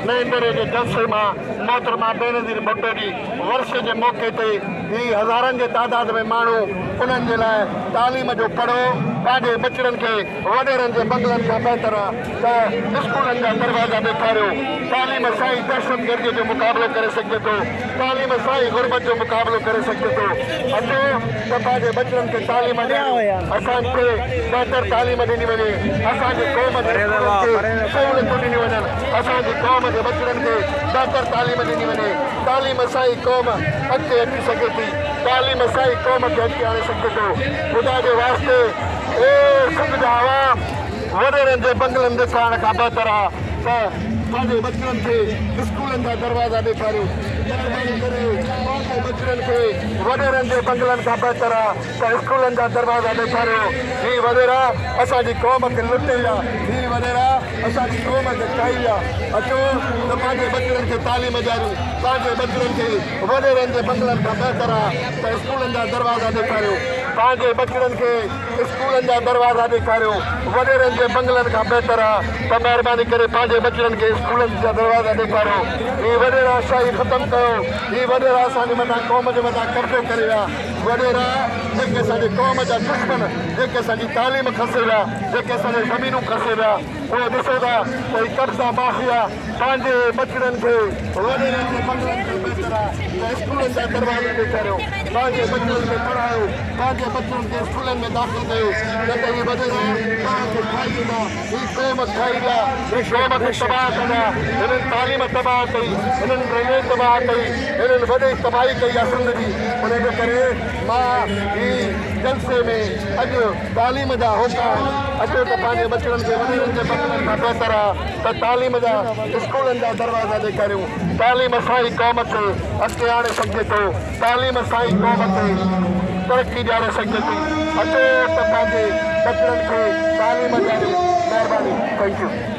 نئين ديري جي جلسي مان محترمه بينظير ڀٽو جي ورسي جي موقعي تي هي هزارن جي تعداد ۾ ماڻهو انهن جي لاء تعليم جو پڙهو پنهنجي ٻچڙن کي وڏيرن جي بنگلن کان بهتر آ ته اسڪولن جا دروازا ڏيکاريو. تعليم سان ئي دهشتگردي جو مقابلو ڪري سگهجي ٿو. تعليم سان ئي غربت جو مقابلو ڪري سگهجي ٿو. اچو ته پنهنجي ٻچڙن کي تعليم ڏياريون. اسان کي بهتر تعليم ڏني وڃي. اسان جي قوم جي اسڪولن کي سهولتون ڏنيون وڃن. اسان جي قوم جي ٻچڙن کي بهتر تعليم ڏني وڃي. تعليم سان ئي قوم اڳتي اچي سگهي ٿي. تعليم سان ئي قوم کي اڳتي آڻي سگهجي ٿو. خدا جي واسطي اي سنڌ جا عوام وڏيرن جي بنگلن ڏيکارڻ کان بهتر آ ته پنهنجي ٻچڙن کي اسڪولن جا دروازا ڏيکاريو. مهرباني ڪري پنهنجي ٻچڙن کي وڏيرن جي بنگلن کان بهتر آ ته اسڪولن جا دروازا ڏيکاريو. هي وڏيرا اسان جي قوم کي لٽي ويا. هي وڏيرا اسان جي قوم کي کائي ويا. اچو ته پنهنجي ٻچڙن کي تعليم ڏياريون. پنهنجي ٻچڙن کي وڏيرن جي بنگلن کان بهتر آ ته اسڪولن جا دروازا ڏيکاريو. پنهنجي ٻچڙن کي اسڪولن جا دروازا ڏيکاريو. وڏيرن جي بنگلن کان بهتر آ ته مهرباني ڪري پنهنجي ٻچڙن کي اسڪولن جا دروازا ڏيکاريو. هي وڏيرا شاهي ختم ڪيو. هي وڏيرا اسان جي مٿان قوم جي مٿان قبضو ڪري ويا. وڏيرا جيڪي اسان جي قوم جا دشمن جيڪي اسان جي تعليم کسي ويا، جيڪي اسان جون زمينون کسي ويا، اهي ڏسو ٿا ته هي قبضا مافيا پنهنجي ٻچڙن کي وڏيرن جي بنگلن کان بهتر آ ته اسڪولن جا دروازا ڏيکاريو، پنهنجي ٻچڙن کي پڙهايو، پنهنجي ٻچڙن کي اسڪولن ۾ داخل ڪيو، نه ته هي وڏيرا توهان کي کائي ويندا، هي قوم کائي ويا، هي قوم کي تباهه ڪندا، هنن تعليم تباهه ڪئي، هنن ريلوي تباهه ڪئي، هنن وڏي تباهي ڪئي آ سنڌ جي، ان جي ڪري مان هي جلسي ۾ اڄ تعليم جا هوڪا آهن، اچو ته پنهنجي ٻچڙن کي وڏيرن جي بنگلن کان بهتر آ ته تعليم جا اسڪولن جا دروازا ڏيکاريون، تعليم سان ئي قوم کي اڳتي آڻي سگهجي ٿو، تعليم سان ئي قوم کي ترقي ڏياري سگهجي ٿي، اچو ته پنهنجي ٻچڙن کي تعليم ڏياريون، مهرباني thank you.